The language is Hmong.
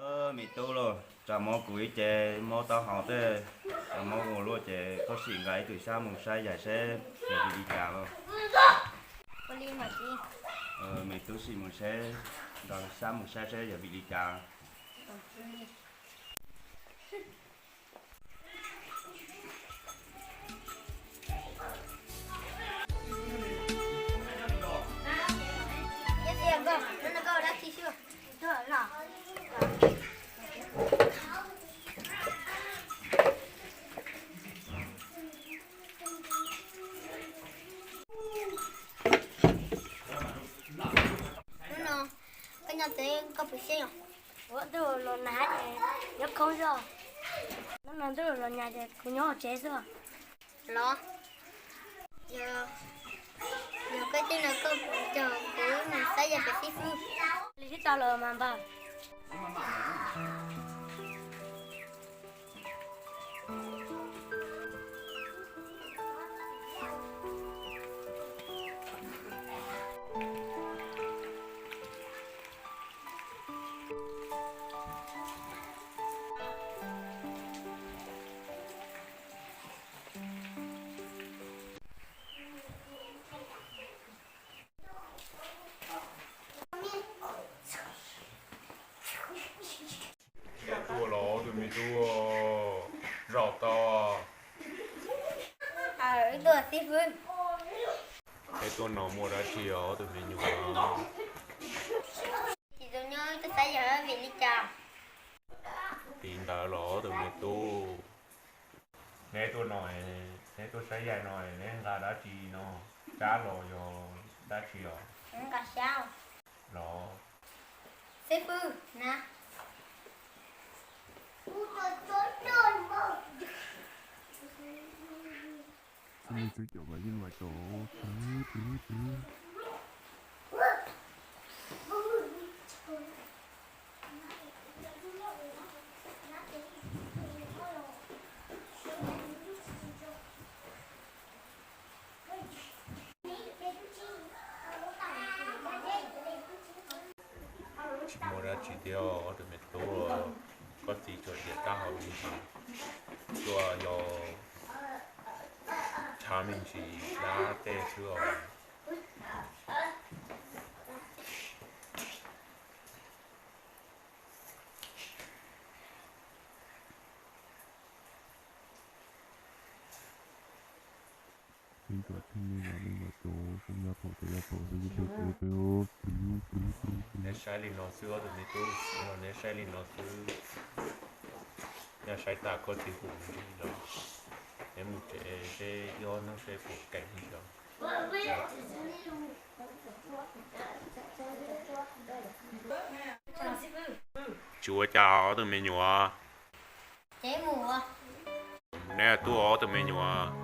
Me tub lauj, tsa mob kuv ib ce, mob taub hau tej, tsa mob ua luaj ces koj sim nqa ib tug xyab mus saib yam seb yog vim li cas lauj. Me tub sim mus seb, nqa xyab mus saib seb yog vim li cas. Hnub no koj nyob tsev koj puas siab os? Ua ntuj los nag ces nyob khoob xwb. Hnub no ntuj los nag ces kuv nyob hauv tsev xwb. Los, yog koj tij no koj puas coj kuv mus saib yam pem xib fwb? Li sib tau los mas npawg. Tuaj los ob tug me tub, zaum tau. Wb tuaj xib fwb. Neb tuaj no muaj dab tsi os ob tug me nyuam? Tsis tau nyob, tuaj saib yam vim li cas. Tsis ntawd los ob tug me tub, neb tuaj no, neb tuaj saib yaig no, neb nqa dab tsi no? Tsab los yog dab tsi os? Nqa xyab los. Xib fwb na. Txoj me tub cov mas yeej mas cov twb twb twb. Tsis muaj dab tsi thiab ob tug me tub, koj txiv tsuas tiam tab hauv li mas tuaj yog tshav me ntsis dab tej xwb os. Neb saib li no xwb ob tug me tub, neb saib li no xwb. Yog saib tas koj txiv pum ntsis los neb mus tsev seb ib ob hnub seb puas keem li os. Tsis ua cas ob tug me nyuam. Neb tuaj ob tug me nyuam.